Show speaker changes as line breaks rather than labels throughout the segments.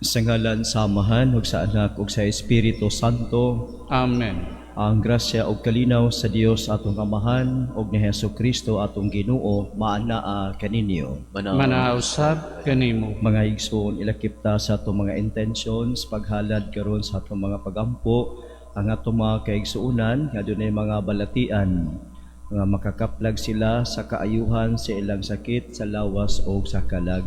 Sa ngalan sa Amahan ug sa Anak ug sa Espiritu Santo.
Amen.
Ang grasya ug kalinaw sa Dios atong Amahan ug ni Hesus Kristo atong Ginoo maanaa kaninyo.
Manaa usab kanimo.
Mga igsoon, ilakip ta sa atong mga intentions, paghalad karon sa atong mga pagampo, ang atong mga kaigsuonan nga dunay mga balatian nga makakaplag sila sa kaayuhan sa ilang sakit sa lawas o sa kalag.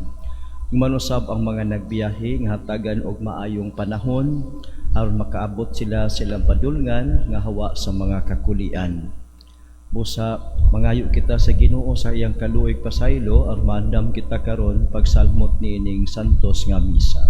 Manusab ang mga nagbiyahe nga hatagan og maayong panahon aron makaabot sila sa ilang padulngan nga hawa sa mga kakulian. Busa mangayo kita sa Ginoo sa iyang kaluoy pasaylo aron maandam kita karon pagsalmot niining santos nga misa.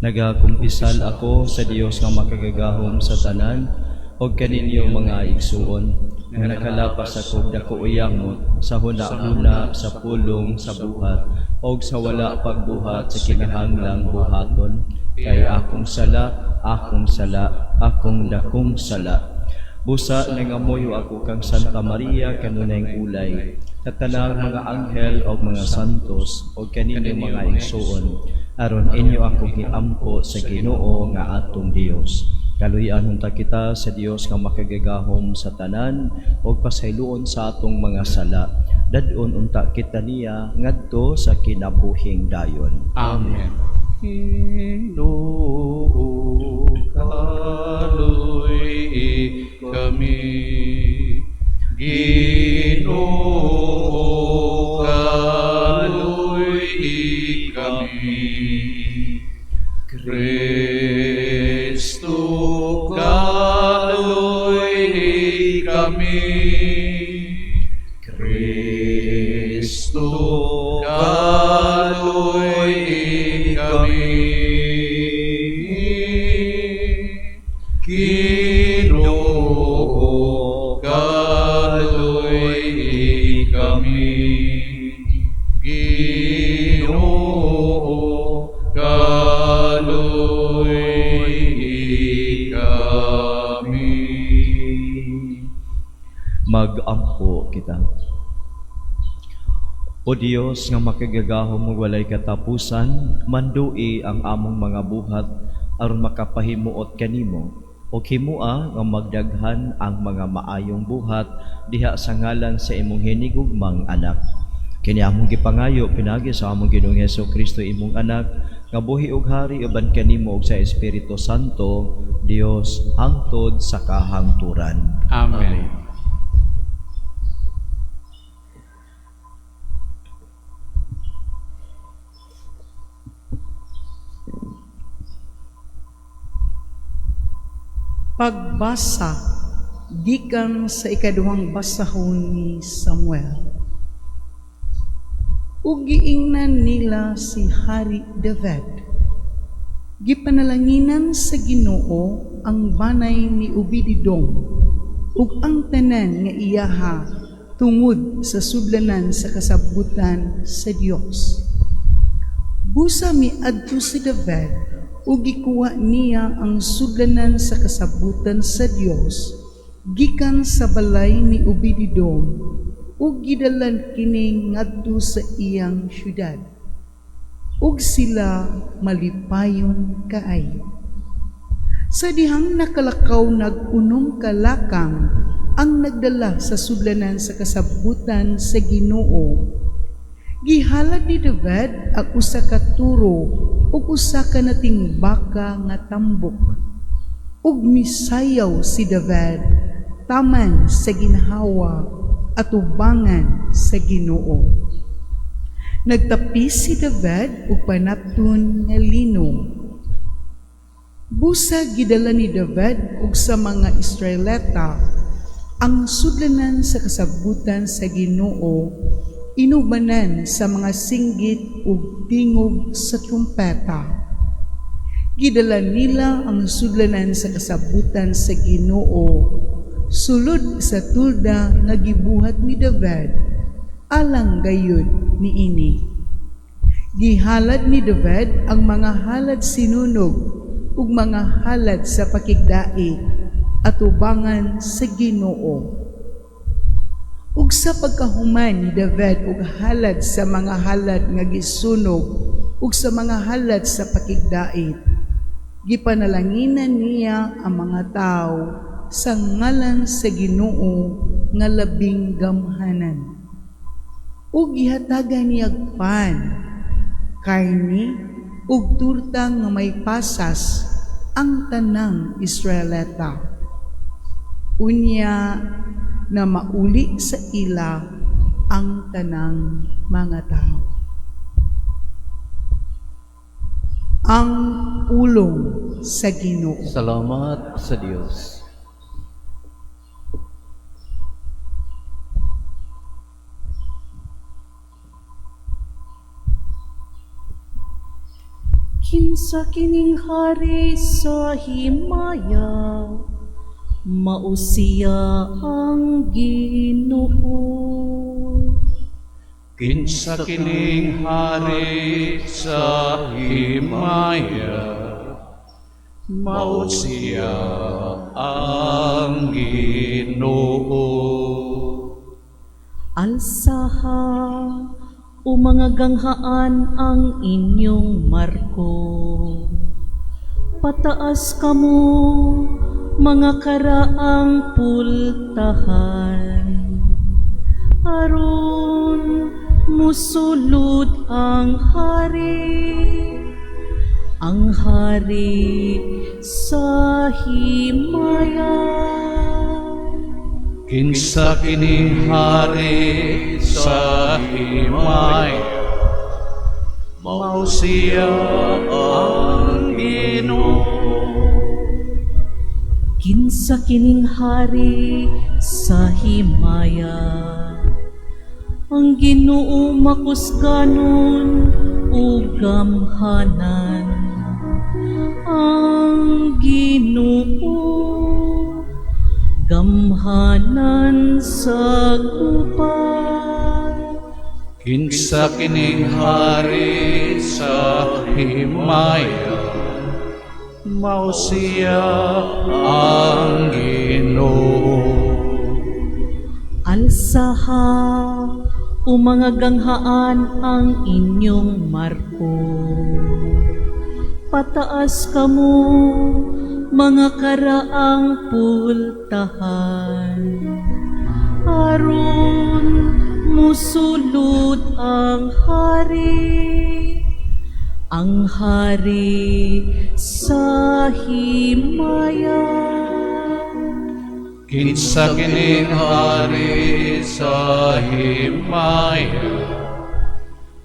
Nagakumpisal ako sa Dios nga makagagahom sa tanan ug kaninyo mga igsuon nga nakalapas ako dako uyamot sa huna-huna, sa pulong, sa buhat ug sa wala pagbuhat sa kinahanglang buhaton, kay akong sala, akong sala, akong dakong sala. Busa nangamuyo ako kang Santa Maria kanunayng ulay, sa tanang mga anghel ug mga santos ug kaninyo mga igsuon, aron inyo akong giampo sa Ginoo nga atong Dios. Kaluy-an unta kita sa Dios nga makagagahom sa tanan ug pasayloon sa atong mga sala. Dad-on unta kita niya ngadto sa kinabuhing dayon.
Amen. Ginoo, kaluy kami. Ginoo, kaluy kami. Kristo, kaluy kami. Kristo, kaluy kami. Ginoo, kaluy kami. Ginoo, kaluy kami.
Magampo kita. O Dios nga makagagahom ug walay katapusan, mandui ang among mga buhat aron makapahimuot kanimo ug himua nga magdaghan ang mga maayong buhat diha sa ngalan sa imong hinigugmang anak. Kini among gipangayo pinaagi sa among Ginoong Hesus Kristo, imong anak, nga buhi ug hari uban kanimo ug sa Espiritu Santo, Dios hangtod sa kahangturan.
Amen.
Pagbasa gikan sa ikaduhang basahon ni Samuel. Ug giingnan nila si Hari David. Gipanalanginan sa Ginoo ang banay ni Obededom ug ang tanan nga iyaha tungod sa sudlanan sa kasabutan sa Dios. Busa miadto si David ug gikuha niya ang sudlanan sa kasabutan sa Dios gikan sa balay ni Obededom ug gidalan kini ngadto sa iyang syudad. Ug sila malipayon kaayo. Sa dihang nakalakaw nag-unom ka lakang ang nagdala sa sudlanan sa kasabutan sa Ginoo. Gihalad ni David ang usa ka turo ug usa ka nating baka nga tambok. Ug misayaw si David taman sa ginhawa atubangan sa Ginoo. Nagtapis si David og panapton nga lino. Busa gidala ni David ug sa mga Israelita ang sudlanan sa kasabutan sa Ginoo inubanan sa mga singgit ug tingog sa trumpeta. Gidala nila ang sudlanan sa kasabutan sa Ginoo sulod sa tulda nga gibuhat ni David alang gayud niini. Gihalad ni David ang mga halad sinunog ug mga halad sa pakigdait atubangan sa Ginoo. Ug sa pagkahuman ni David og halad sa mga halad nga gisunog ug sa mga halad sa pakigdait, gipanalanginan niya ang mga tawo sa ngalan sa Ginoo nga labing gamhanan. Ug gihatagan niya pan, karni ug turta nga may pasas ang tanang Israelita. Unya na mauli sa ila ang tanang mga tao. Ang pulong sa Ginoo.
Salamat sa Dios.
Kinsa kining hari sa himaya, mao siya ang Ginoo.
Kinsa kining hari sa himaya, mao siya ang Ginoo.
Alsaha o mga ganghaan ang inyong marko. Pataas kamo mga karaang pultahan. Aron musulod ang hari sa himaya.
Kinsa kining hari sa himaya, mao siya ang Ginoo.
Kinsa kining hari sa himaya, ang Ginoo makusganon ug gamhanan. Ang Ginoo gamhanan sa gubat.
Kinsa kining hari sa himaya, mao siya ang Ginoo.
Alsaha o mga ganghaan ang inyong marko. Pataas kamo mga karaang pultahan. Aron musulod ang hari sa himaya.
Kinsa kining hari sa himaya,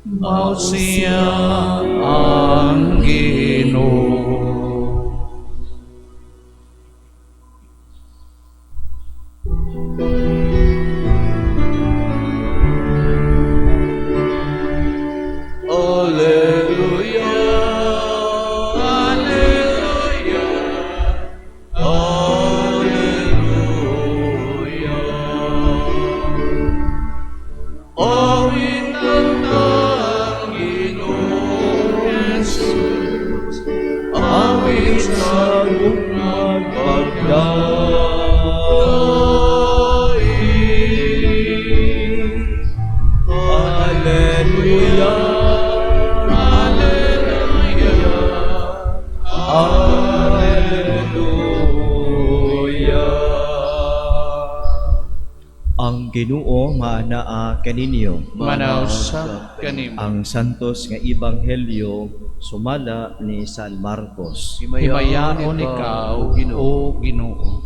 mao siya ang Ginoo. Alleluia, Alleluia, Alleluia. Awitan ang Ginoong Jesus, awit sa gugma'g pagdait. Alleluia, Alleluia, Alleluia.
Ang Ginoo maanaa kaninyo.
Manaw sab kanimo.
Ang santos nga ebanghelyo sumala ni San Marcos.
Himayaon ikaw, O Ginoo.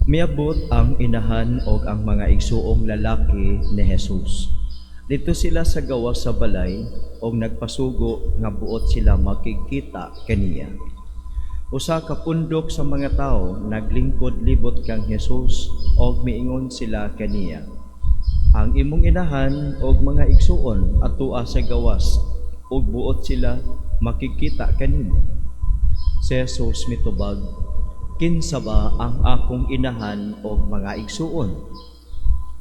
Miabot ang inahan og ang mga igsuong lalaki ni Jesus. Didto sila sa gawas sa balay og nagpasugo nga buot sila makigkita kaniya. Usa ka pundok sa mga tawo naglingkod libot kang Jesus og miingon sila kaniya. Ang imong inahan og mga igsuon atua sa gawas ug buot sila makigkita kanimo. Si Jesus mitubag, "Kinsa ba ang akong inahan og mga igsuon?"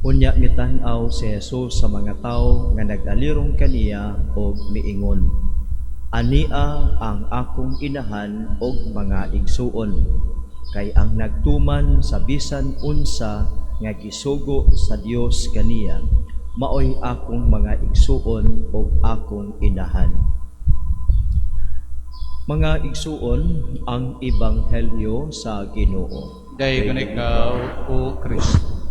Unya mitan-aw si Jesus sa mga tawo nga nag-alirong kaniya og miingon, "Ania ang akong inahan og mga igsuon, kay ang nagtuman sa bisan unsa nga gisugo sa Dios kaniya, maoy akong mga igsuon ug akong inahan. Mga igsuon, ang ebanghelyo sa Ginoo.
Daygon ikaw, O Kristo.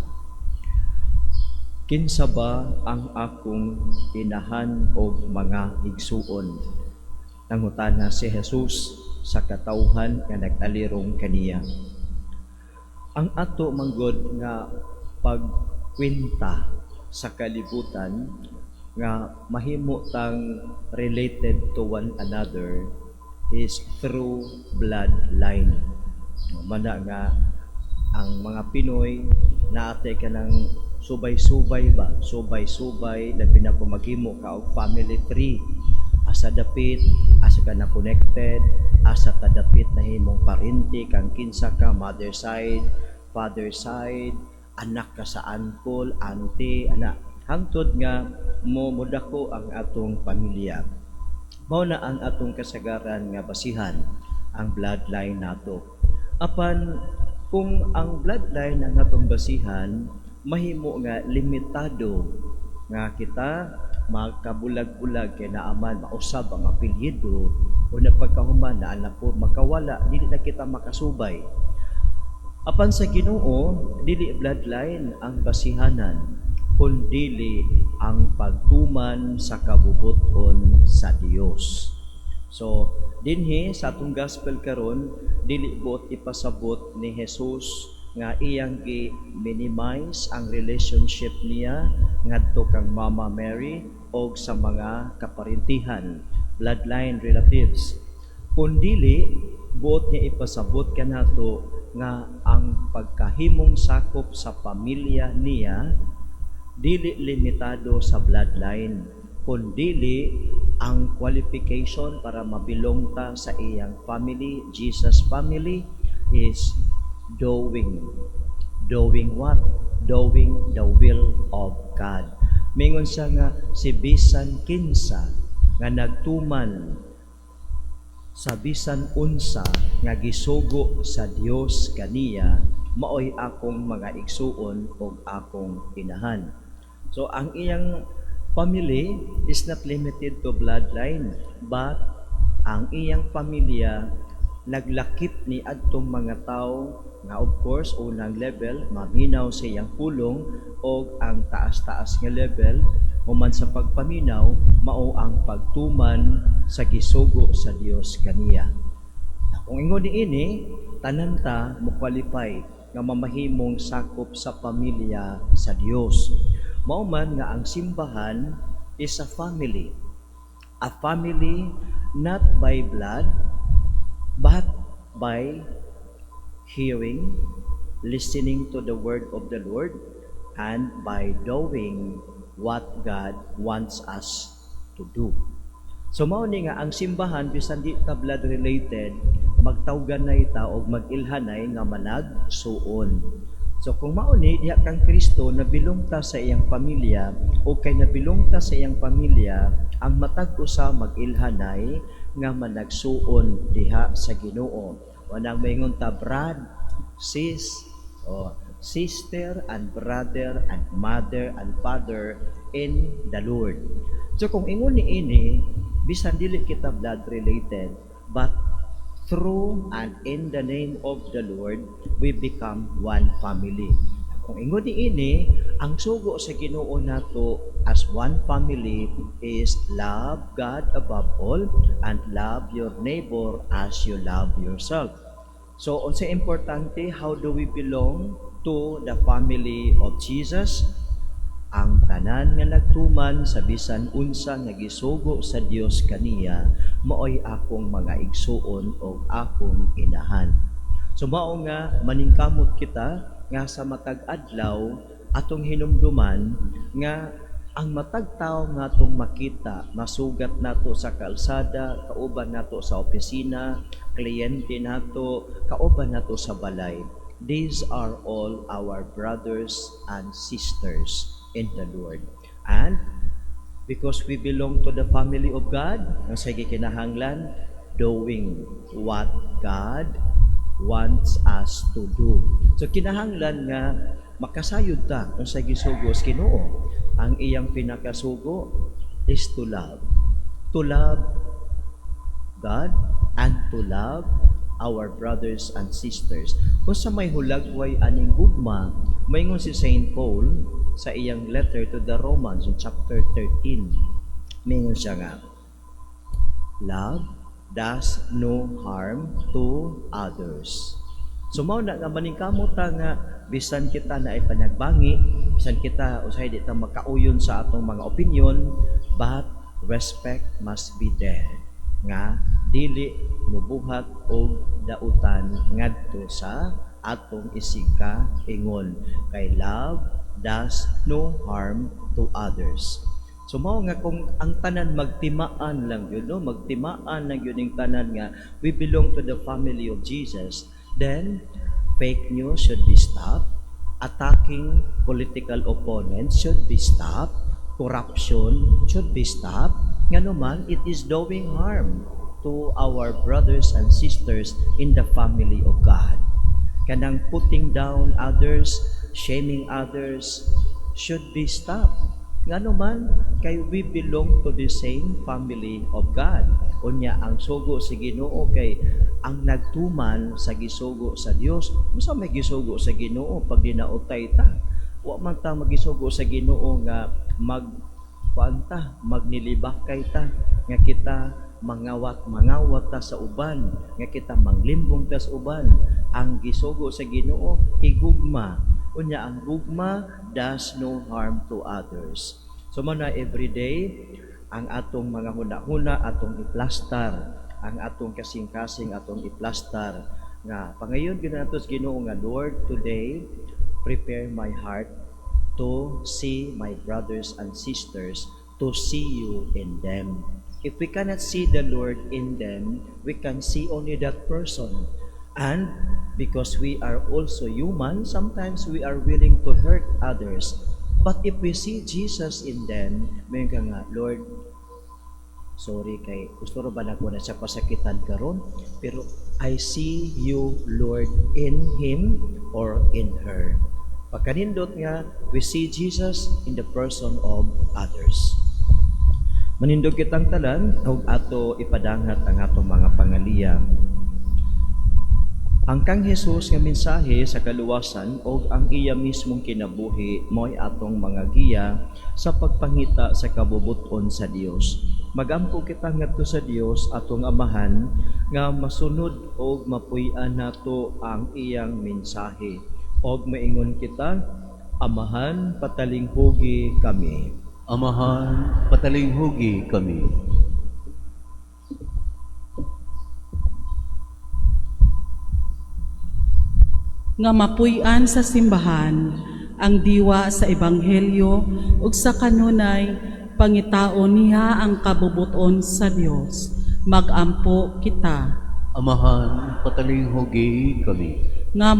Kinsa ba ang akong inahan og mga igsuon? Nangutana si Jesus sa katawhan nga nag-alirong kaniya. Ang ato manggod nga pagkwenta sa kalibutan nga mahimo tang related to one another is through bloodline. Mana nga ang mga Pinoy naate ka ng subay-subay ba, subay-subay, labi na kung maghimo ka og family tree, asa dapit, asa ka na connected, asa ta dapit na himong parente kang kinsa ka, mother side, father side, anak ka sa uncle, auntie, ana, hangtod nga mo mudako ang atong pamilya. Mao na ang atong kasagaran nga basihan, ang bloodline nato. Apan kung ang bloodline ang atong basihan, mahimo nga limitado nga kita magkabulag-bulag kay naaman mausab ang apelyido o na pagkahuman na anak ko makawala, dili na kita makasubay. Apan sa Ginoo, dili bloodline ang basihanan, kundili ang pagtuman sa kabubuton sa Dios. So, dinhi sa atong gospel karon, dili buot ipasabot ni Jesus nga iyang gi-minimize ang relationship niya ngadto kang Mama Mary og sa mga kaparintihan, bloodline relatives. Kundili buot niya ipasabot kanato nga ang pagkahimong sakop sa pamilya niya dili limitado sa bloodline, kundili ang qualification para mabilong ta sa iyang family, Jesus family, is doing. Doing what? Doing the will of God. Mingon siya nga si bisan kinsa nga nagtuman sa bisan unsa nga gisugo sa Dios kaniya, maoy akong mga igsuon ug akong inahan. So ang iyang family is not limited to bloodline, but ang iyang pamilya naglakip ni adtong mga tawo nga, of course, unang level, maminaw sa iyang pulong, og ang taas-taas nga level human sa pagpaminaw mao ang pagtuman sa gisugo sa Dios kaniya. Kung ingon ni ini, tanan ta mo qualify nga mamahimong sakop sa pamilya sa Dios. Mao man nga ang simbahan is a family. A family not by blood but by hearing, listening to the word of the Lord, and by doing what God wants us to do. So mao ni nga ang simbahan, bisan di ta blood related, magtawganay ta og mag-ilhanay nga managsuon. So kung mao ni diha kang Kristo, nabilong ta sa iyang pamilya, o kay nabilong ta sa iyang pamilya, ang matag usa mag-ilhanay nga managsuon diha sa Ginoo. Wanang maingon ta brad, sis, o sister and brother and mother and father in the Lord. So kung ingon ni ini, bisan dili kita blood related, but through and in the name of the Lord, we become one family. Kung ingon ni ini, ang sugo sa Ginoo nato as one family is love God above all and love your neighbor as you love yourself. So, unsa importante, how do we belong to the family of Jesus? Ang tanan nga nagtuman sa bisan unsa nga gisugo sa Dios kaniya, maoy akong mga igsuon og akong inahan. So mao nga maningkamot kita nga sa matag adlaw atong hinumduman nga ang matag tawo nga atong makita, masugat nato sa kalsada, kauban nato sa opisina, kliyente nato, kauban nato sa balay. These are all our brothers and sisters in the Lord. And because we belong to the family of God, ang sige kinahanglan, doing what God wants us to do. So kinahanglan nga Makasayod ta unsay gisugo sa Ginoo. Ang iyang pinakasugo is to love. To love God and to love our brothers and sisters. Unsa may hulagway aning gugma, maingon si Saint Paul sa iyang letter to the Romans in chapter 13. Maingon siya nga, "Love does no harm to others." So mao na nga maningkamot ta nga bisan kita naay panagbangi, bisan kita usahay di ta makauyon sa atong mga opinion, but respect must be there nga dili mubuhat og dautan ngadto sa atong isigka-ingon, kay love does no harm to others. So mao nga kung ang tanan magtimaan lang yun, no? Magtimaan lang yun yung tanan nga we belong to the family of Jesus, then fake news should be stopped, attacking political opponents should be stopped, corruption should be stopped. Ngano man, it is doing harm to our brothers and sisters in the family of God. Kanang putting down others, shaming others, should be stopped. Ngano man, kay we belong to the same family of God. Unya ang sugo sa Ginoo kay ang nagtuman sa gisugo sa Dios. Unsa may gisugo sa Ginoo pag dinautay ta? Wa man ta magisugo sa Ginoo nga mag kuan ta, magnilibakay ta, nga kita mangawat mangawat ta sa uban, nga kita manglimbong ta sa uban. Ang gisugo sa Ginoo higugma. Unya ang gugma does no harm to others. So mao na every day ang atong mga huna-huna atong iplastar, ang atong kasing-kasing atong iplastar nga pangayon gyud nato sa Ginoo nga, "Lord, today prepare my heart to see my brothers and sisters, to see you in them." If we cannot see the Lord in them, we can see only that person. And because we are also human, sometimes we are willing to hurt others. But if we see Jesus in them, may ka nga, "Lord, sorry kay gusto ra ba nako na siya pasakitan karon, pero I see you, Lord, in him or in her." Pagkanindot nga we see Jesus in the person of others. Manindog kitang tanan ug ato ipadangat ang atong mga pangaliya. Ang kang Hesus nga mensahe sa kaluwasan og ang iya mismong kinabuhi mo'y atong mga giya sa pagpangita sa kabubut-on sa Dios. Magampo kita ngadto sa Dios atong Amahan nga masunod og mapuy-an nato ang iyang mensahe. Og maingon kita, Amahan, patalinghugi kami.
Amahan, patalinghugi kami.
Nga mapuy-an sa simbahan ang diwa sa ebanghelyo ug sa kanunay pangitaon niya ang kabubuton sa Dios. Magampo kita.
Amahan, patalinghugi kami.
Nga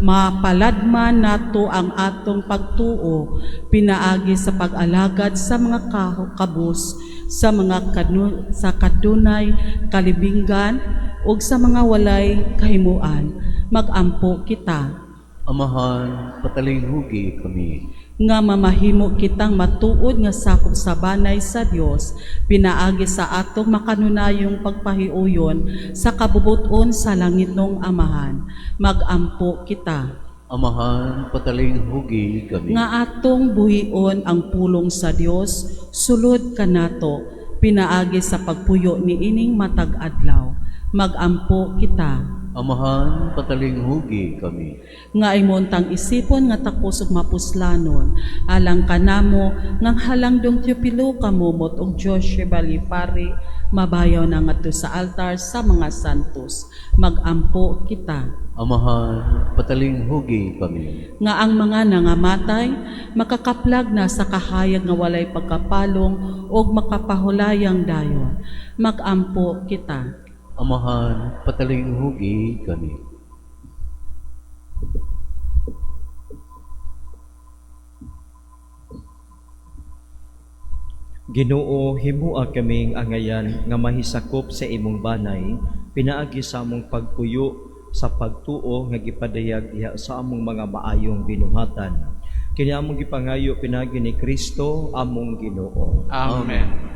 mapaladman nato ang atong pagtuo pinaagi sa pag-alagad sa mga kabus, sa kadunay kalibingan ug sa mga walay kahimuan. Magampo kita.
Amahan, patalinghugi kami.
Nga mamahimo kitang matuod nga sakop sa banay sa Dios pinaagi sa atong makanunayong pagpahiuyon sa kabubuton sa langitnong Amahan. Magampo kita.
Amahan, patalinghugi kami.
Nga atong buhion ang pulong sa Dios sulod kanato pinaagi sa pagpuyo niining matag adlaw. Magampo kita.
Amahan, patalinghugi kami.
Nga imong tang isipon nga takos ug mapuslanon alang kanamo ngang halangdong Teopilo Camomot ug Joshua Balipari mabayaw na ngadto sa altar sa mga santos. Magampo kita.
Amahan, patalinghugi kami.
Nga ang mga nangamatay makakaplag na sa kahayag nga walay pagkapalong ug makapahulayang dayon. Magampo kita.
Amahan, patalinghugi kami.
Ginoo, himua kaming angayan nga mahisakop sa imong banay, pinaagi sa among pagpuyo sa pagtuo nga gipadayag diha sa among mga maayong binuhatan. Kini among gipangayo pinaagi ni Kristo among Ginoo.
Amen.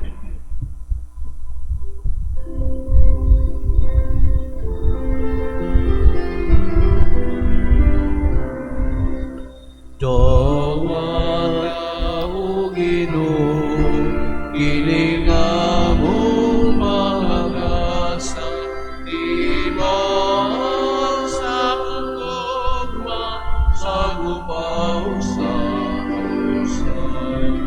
Dawata o Ginoo, kini nga among mga gasa, timaan sa gugma, sa gupaw sa usay.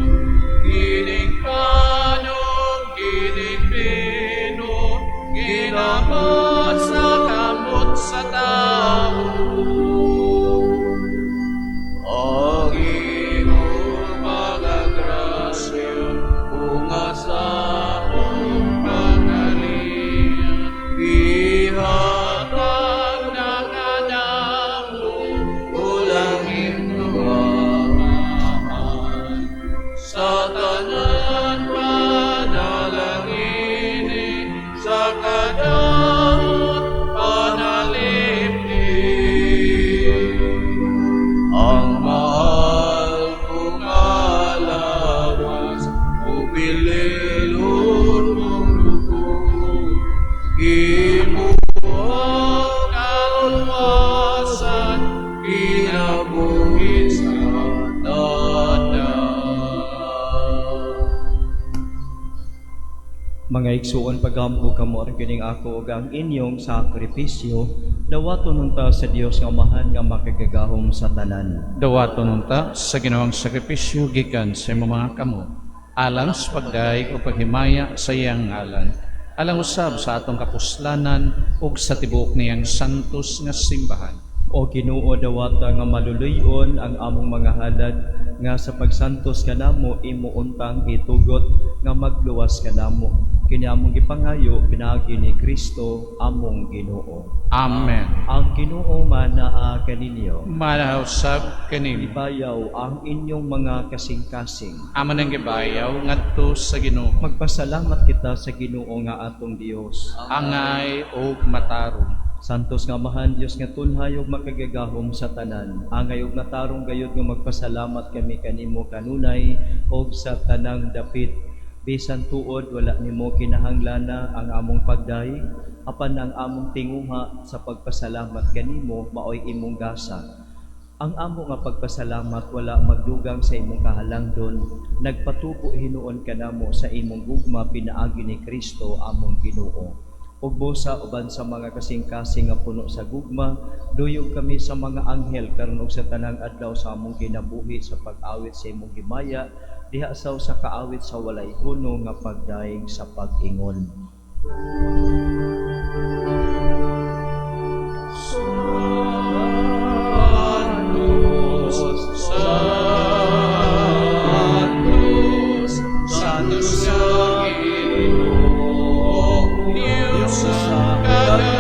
Kining kanog, kining bino, ginamat sa kamot sa tao. Ang imong mga grasya, unga sa akong pangaliya, ihatag na kanamo, ulangin Amahan. Sa tanan panalangini, sa kadaot panalipni. Ang mahal kong alawas, upililon mong dugo. Imo ang kaluwasan, kinabuhi sa tanan.
Mga igsuon, pagampo kamo aron kining ako ug ang inyong sakripisyo dawaton unta sa Dios nga Amahan nga makagagahom sa tanan.
Dawaton unta sa Ginoong sakripisyo gikan sa imong mga kamo, alang sa pagdayeg ug paghimaya sa iyang ngalan, alang usab sa atong kapuslanan ug sa tibuok niyang santos nga simbahan.
O Ginoo, dawata nga maluluy-on ang among mga halad nga sa pagsantos kanamo imo untang itugot nga magluwas kanamo. Kini among gipangayo pinaagi ni Kristo among Ginoo.
Amen.
Ang Ginoo manaa kaninyo.
Manausab kanimo.
Ibayaw ang inyong mga kasing-kasing.
Amo nang gibayaw ngadto sa Ginoo.
Magpasalamat kita sa Ginoo nga atong Dios.
Angay ug matarong.
Santos nga Amahan, Dios nga tunhay ug makagagahom sa tanan. Angay ug matarong gayud nga magpasalamat kami kanimo kanunay og sa tanang dapit. Bisan tuod wala nimo kinahanglana ang among pagdayeg, apan ang among tinguha sa pagpasalamat kanimo maoy imong gasa. Ang amo nga pagpasalamat wala magdugang sa imong kahalangdon, nagpatubo hinuon kanamo sa imong gugma pinaagi ni Kristo among Ginoo. Ug busa uban sa mga kasing-kasing nga puno sa gugma, duyog kami sa mga anghel karon ug sa tanang adlaw sa among kinabuhi sa pag-awit sa imong himaya, diha saw sa kaawit sa walay huno nga pagdaig sa pag-ingon.
Santos, Santos, Santos sa Ginoo, Diyos sa kagahuman.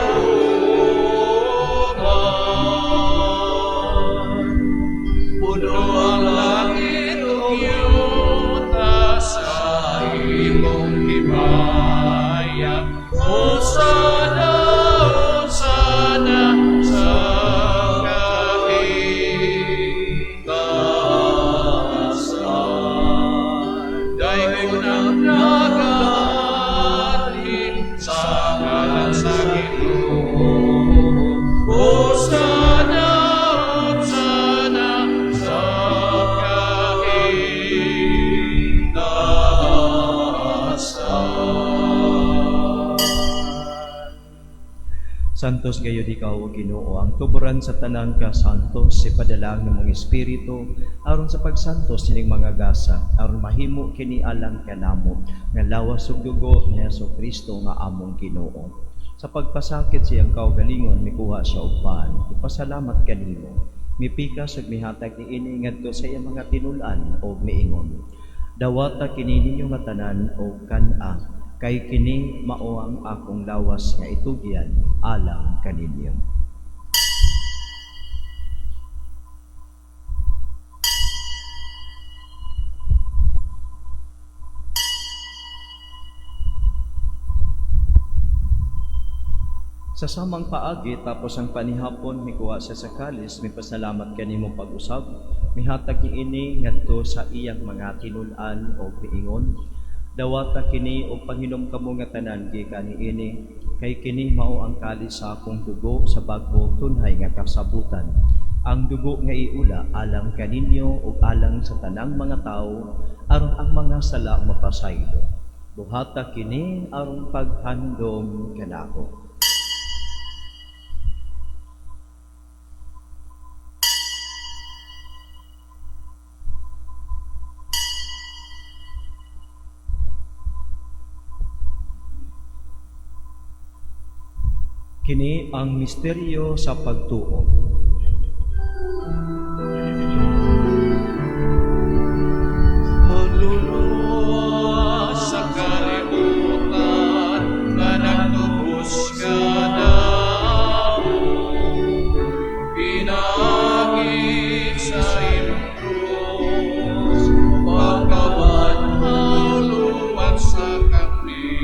Puno ang langit ug yuta sa imong himaya. Hosana, Hosana sa kahitasan. Daygon ang nagaadhi sa ngalan sa Ginoo. Hosana, Hosana sa kahitasan.
Santos gayud ikaw, O Ginoo, ang tuburan sa tanang kasantos, ipadalang ng mga espiritu aron sa pagsantos sining mga gasa, aron mahimo kini alang kanamo nga lawas ug dugo ni Hesus Kristo nga among Ginoo. Sa pagpasakit siyang kaugalingon, mikuha siya og pan, ipasalamat kanimo, mipikas ug mihatag niini ngadto sa iyang mga tinul-an ug miingon: Dawata kini ninyo nga tanan og kan-a, kay kini mao ang akong lawas nga itugyan alang kaninyo. Sa samang paagi, tapos ang panihapon, mikuha siya sa kalis, mipasalamat kanimo pag-usab, mihatag niini ngadto sa iyang mga tinun-an og miingon: "Dawata kini og panginom kamo nga tanan gikan niini, kay kini mao ang kalis sa akong dugo sa bag-o tunhay nga kasabutan. Ang dugo nga iula alang kaninyo ug alang sa tanang mga tawo aron ang mga sala mapasaylo. Buhata kini aron paghandom kanako." Kini ang misteryo sa pagtuo.
Manluluwas sa kalibutan, nga nagtubos kanamo, pinaagi sa imong krus, pagkabanhaw luwat sa kami.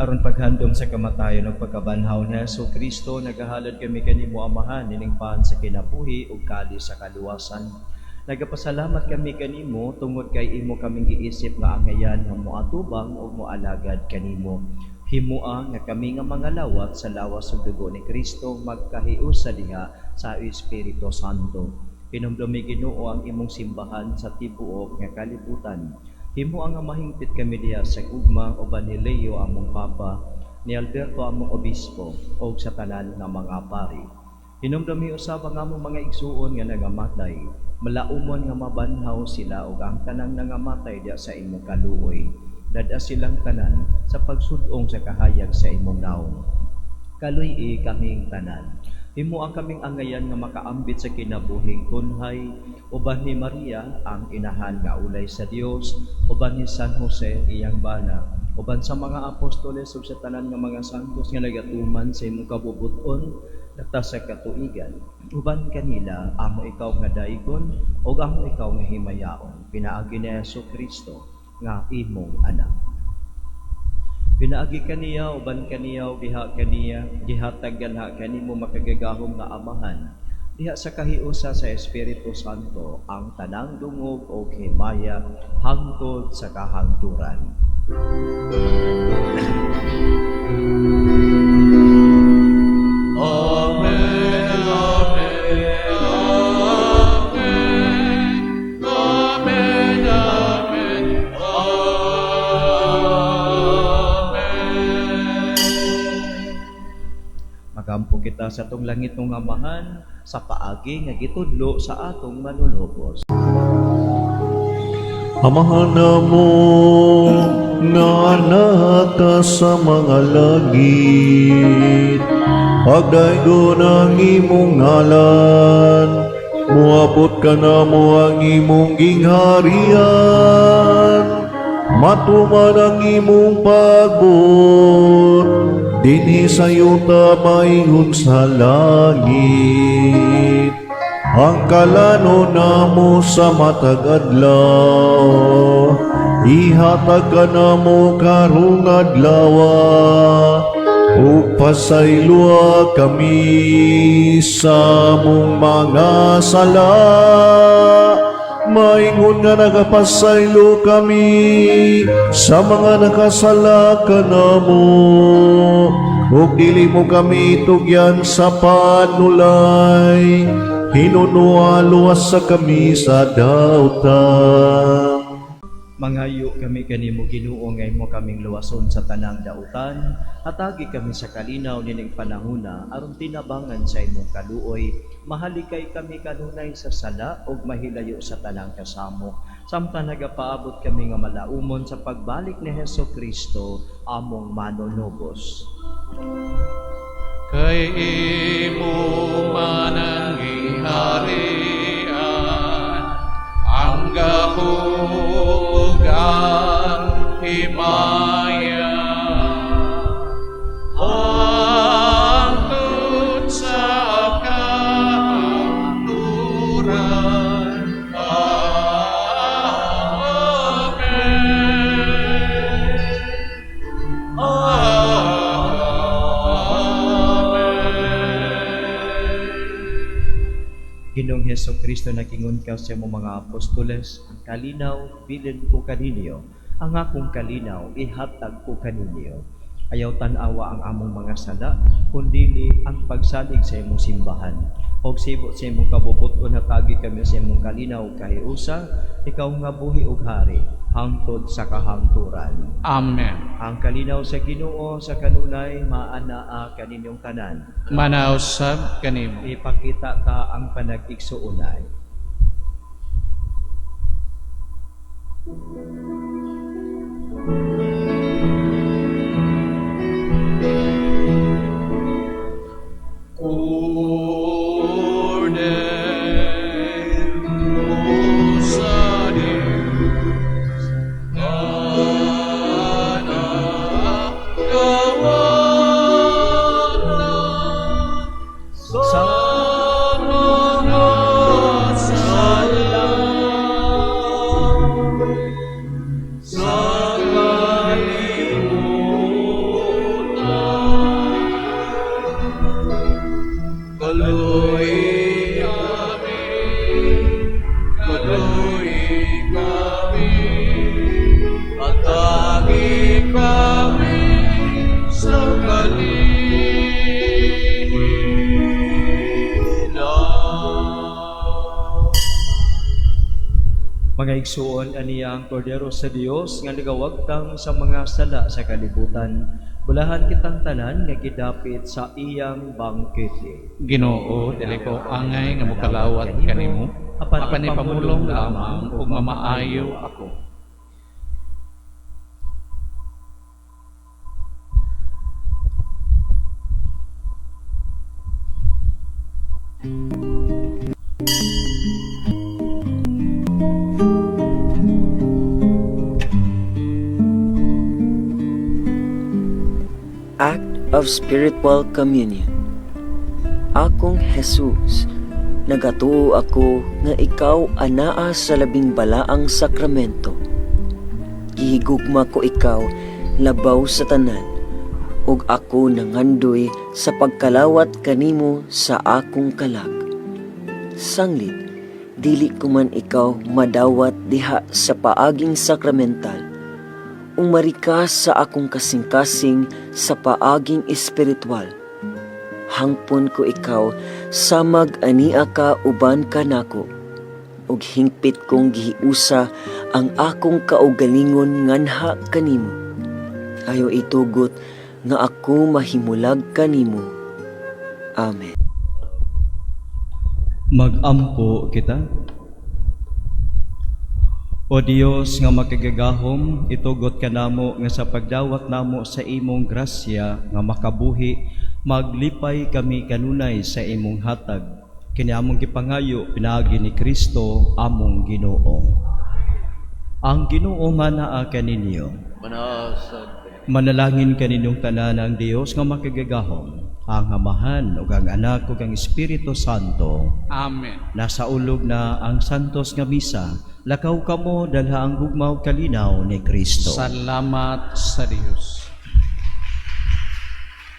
Aron paghandom sa kamatayon ug pagkabanhaw ni Hesus Kristo, nagahalad kami kanimo, Amahan, nining pan sa kinabuhi ug kalis sa kaluwasan. Nagapasalamat kami kanimo tungod kay imo kaming giisip nga angayan nga moatubang ug moalagad kanimo. Himoa nga kami nga mga lawat sa lawas ug dugo ni Kristo magkahiusa diha sa Espiritu Santo. Hinumdumi, Ginoo, ang imong simbahan sa tibuok nga kalibutan. Himoa nga mahingpit kami diha sa gugma uban ni Leo among Papa, ni Alberto among Obispo, ug sa tanan nga mga pari. Hinumdumi usab ang among mga igsuon nga nangamatay, malaumon nga mabanhaw sila ug ang tanang nangamatay diha sa imong kaluoy. Dad-a silang tanan sa pagsud-ong sa kahayag sa imong nawong. Kaluy-i kaming tanan. Himoa kaming angayan nga makaambit sa kinabuhing tunhay uban ni Maria ang inahan nga ulay sa Dios, uban ni San Jose iyang bana, uban sa mga apostoles ug sa tanan nga mga santos nga nagatuman sa imong kabubut-on dapta sa katuigan. Uban kanila amo ikaw nga daygon ug amo ikaw nga himayaon pinaagi ni Hesus Kristo nga imong anak. Pinaagi kaniya, uban kaniya, ug diha kaniya, gihatag ganha kanimo makagagahom nga Amahan, diha sa kahiusa sa Espiritu Santo, ang tanang dungog ug himaya hangtod sa kahangturan.
Amen, Amen, Amen, Amen, Amen, Amen.
Magampo kita sa atong langitnong Amahan sa paagi nga gitudlo sa atong Manunubos.
Amahan namo nga naa ka sa mga langit, pagdaygon ang imong ngalan, muabot kanamo ang imong gingharian, matuman ang imong pagbuot, dinhi sa yuta maingon sa langit. Ang kalanon namo sa matag adlaw, ihatag kanamo karong adlaw, ug pasayloa kami sa among mga sala, maingon nga nagapasaylo kami sa mga nakasala kanamo, ug dili mo kami tugyan sa panulay, hinunoa luwasa kami sa dautan.
Mangayo kami kanimo, Ginoo, nga imo kaming luwason sa tanang dautan, hatagi kami sa kalinaw nining panahona aron tinabangan sa imong kaluoy, mahalikay kami kanunay sa sala ug mahilayo sa tanang kasamok, samtang nagapaabot kami nga malaumon sa pagbalik ni Hesus Kristo among Manunubos.
Kay imo man ang gingharian, ang gahom ug ang himaya, hangtod sa kahangturan. Amen. Amen.
Ginoong Hesus Kristo, nagingon ka sa imong mga apostoles, "Ang kalinaw bilin ko kaninyo, ang akong kalinaw ihatag ko kaninyo. Ayaw tan-awa ang among mga sala, kundili ang pagsalig sa imong simbahan. Og sibot sa imong kabubut-on, hatagi kami sa imong kalinaw kahiusa, ikaw nga buhi ug hari hangtod sa kahangturan."
Amen.
Ang kalinaw sa Ginoo sa kanunay maanaa kaninyong tanan.
Manaa usab kanimo.
Ipakita ta ang panag-igsuonay.
Kordero sa Diyos, kanagawata sa mga sala sa kalibutan. Kaluoyi kami, kaluoyi kami, hatagi kami sa kalinaw.
Mga igsuon, aniya ang Kordero sa Dios nga nagawagtang sa mga sala sa kalibutan. Bulahan kitang tanan nga gidapit sa iyang bangkete.
Ginoo, dili ko angay nga mokalawat kanimo, apan ipamulong lamang ug mamaayo ako.
Act of Spiritual Communion. Akong Jesus, nagatuo ako nga ikaw anaa sa labing balaang sakramento. Gihigugma ko ikaw labaw sa tanan, ug ako nangandoy sa pagkalawat kanimo sa akong kalag. Sanglit, dili ko man ikaw madawat diha sa paaging sakramental, umari ka sa akong kasing-kasing sa paaging espiritual. Hangpon ko ikaw samag ania ka uban kanako, ug hingpit kong gihiusa ang akong kaugalingon nganha kanimo. Ayo itugot nga ako mahimulag kanimo. Amen.
Magampo kita. O Dios nga makagagahom, itugot kanamo nga sa pagdawat namo sa imong grasya nga makabuhi, maglipay kami kanunay sa imong hatag. Kini among gipangayo pinaagi ni Kristo among Ginoo. Ang Ginoo manaa kaninyo.
Manaa usab.
Manalangin kaninyong tanan ang Dios nga makagagahom, ang Amahan ug ang Anak ug ang Espiritu Santo.
Amen.
Nasaulog na ang santos nga misa. Lakaw kamo dalha ang gugma ug kalinaw ni Kristo.
Salamat sa Dios.